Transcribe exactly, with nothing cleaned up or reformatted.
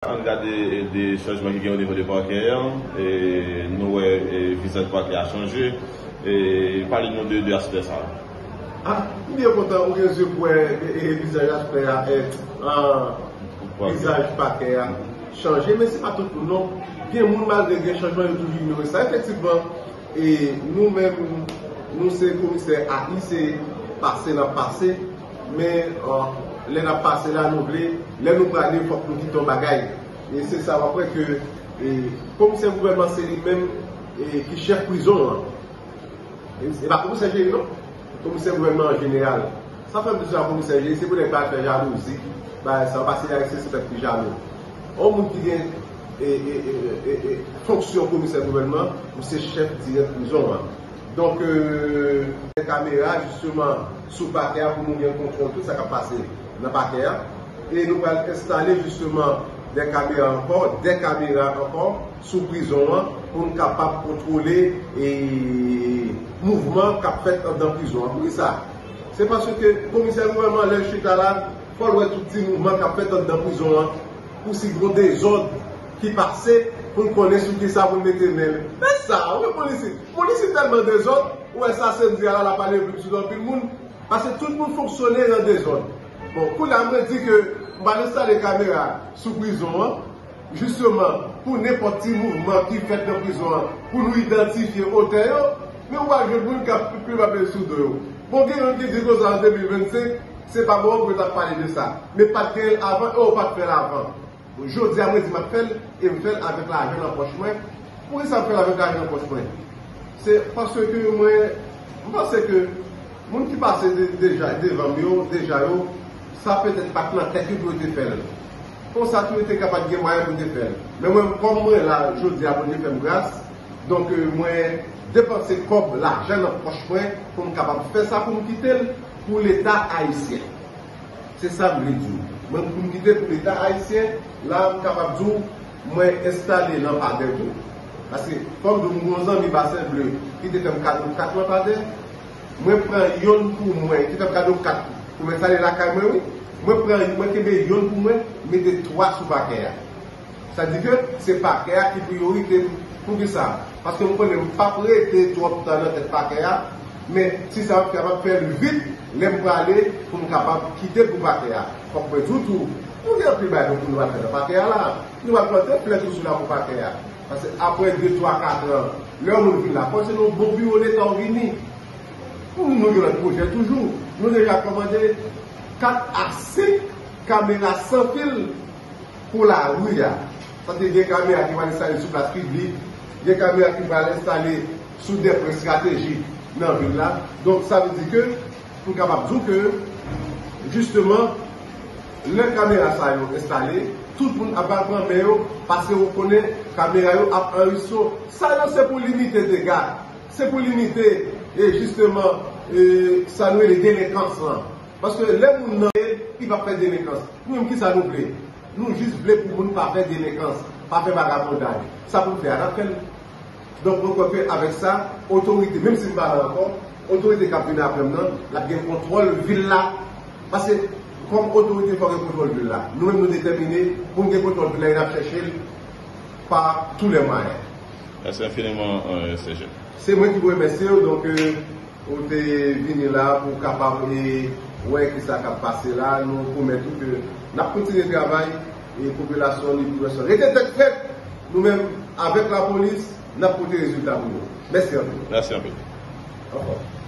Ann gade de chanjman ki gen o nivo de pakè an. E nou wè, e, vizaj pakè a chanje. E pale nou de, de aspè sa a. Ah, m byen kontan ou gen zye pou wè, e, e, vizaj aspè a, e, an, vizaj pakè a chanje, men se pa tout moun non. Gen moun, malgre gen chanjman, yo toujou inyore sa. Efektivman, e nou menm, nou se komisè A I, se pase n ap pase, men, e, lè n ap pase la, nou vle, lè nou prale, fòk nou kite yon bagay. E se sa w ap wè ke, e, komisè gouvènman se li menm, e, ki chèf prizon an. E, e pa komisè Jeri non, komisè gouvènman an jeneral. Sa fè m di sa komisè Jeri, se pou nèg pa al fè jalouzi, bagay sa, pase Ayisyen se pèp ki jalou. Yon moun ki gen, e, e, fonksyon komisè gouvènman, ou se chèf dirèk prizon an. Donk, e, kamera, jisteman, sou pakè a pou nou gen kontwòl tout sa k ap pase nan pakè a. E nou pral enstale, jisteman, de kamera ankò, de kamera ankò sou prizon an pou n kapab kontwole, e, mouvman k ap fèt anndan prizon an. Poukisa? Se paske komisè gouvènman, lè l chita la, fò l wè tout ti mouvman k ap fèt anndan prizon an, pou si gon dezòd ki pase, pou l konnen sou kisa pou l mete men l. Men sa, wi, polis, polis tèlman dezòd, ou wè sa, se di a la, l ap pale plim sou anpil moun, paske tout moun fonksyone nan dezòd. Bon, kounye a mwen di ke m pral enstale kamera sou prizon an, jisteman, pou nenpòt ti mouvman ki fèt nan prizon an, pou nou idantifye otè yo, men ou pral jwenn moun k ap plim ap sou do yo. Bon, gen youn ki di konsa an de mil vennsenk, se pa bon pou yo t ap pale de sa. Men pa t genyen l avan, e yo pa t fè l avan. Bon, jodi a, mwen di m ap fè l, e m fè l avèk lajan nan pòch mwen. Poukisa m fè l avèk lajan nan pòch mwen? Se paske mwen, m panse ke moun ki pase de, deja, devan m yo, deja yo, sa petèt pa t nan tèt yo pou yo te fè l. Konsa tou, yo te kapab gen mwayen pou yo te fè l. Men mwen, kòm mwen la, jodi a, Bondye fè m gras, donk, e, mwen depanse kòb, lajan nan pòch mwen pou m kapab fè sa, pou m kite l pou Leta ayisyen. Se sa m vle di w. Mwen, pou m kite pou Leta ayisyen, la, m kapab di w, mwen enstale lanpadè tou. Paske, fò m di w, m gen yon zanmi Basen Ble ki te fè m kado kat lanpadè. Mwen pran yonn pou mwen, ki t ap gade yon kat pou m enstale lakay mwen, wi. Mwen pran, mwen kenbe yonn pou mwen, mete twa sou pakè a. Sa di ke se pakè a ki priyorite m. Poukisa? Paske m konnen m p ap rete twòp tan nan tèt pakè a, men si sa m ap fè, m ap fè l vit, lè m prale, pou m kapab kite pou pakè a. Fòk mwen di w tou, nou gen anpil bagay pou nou al fè nan pakè a la. Nou al plante flè tou sou lakou pakè a. Paske apre de, twa, kat an, lè yon moun vin la, fò se nan yon bon biwo Leta w vini. Nou, nou gen lòt pwojè toujou. Nou deja kòmande kat a senk kamera san fil pou lari a. Paske gen kamera ki pral enstale sou plas piblik, gen kamera ki pral enstale sou de pwen estratejik nan vil la. Donk, sa vle di ke, pou m kapab di w ke, jisteman, lè kamera sa yo enstale, tout moun ap al pran men yo, paske yo konnen kamera yo ap anrejistre w. Sa yo se pou limite dega. Se pou limite, e, jisteman, e, sa nou rele delenkans lan. Paske lè moun nan, e, li p ap fè delenkans. Nou menm, kisa nou vle? Nou jis vle pou moun pa fè delenkans, pa fè vagabondaj. Sa pou n fè a, n ap fè l. Donk, mwen kwè ke avèk sa, otorite, menm si m pa la ankò, otorite k ap vin apre m nan, l ap gen kontwòl vil la. Paske, kòm otorite, fò gen kontwòl vil la. Nou menm, nou detèmine pou n gen kontwòl vil la, e n ap chèche l pa tous les moyens. Mèsi enfiniman, euh, S G. Se mwen ki pou remèsye w, donk, euh, ou te vini la pou w kapab, e, wè kisa k ap pase la. Nou pwomèt ou ke n ap kontinye travay, e popilasyon li pou rete tèt frèt. Nou menm, avèk lapolis, n ap pote rezilta pou nou. Mèsi anpil. Mèsi anpil. Anfòm.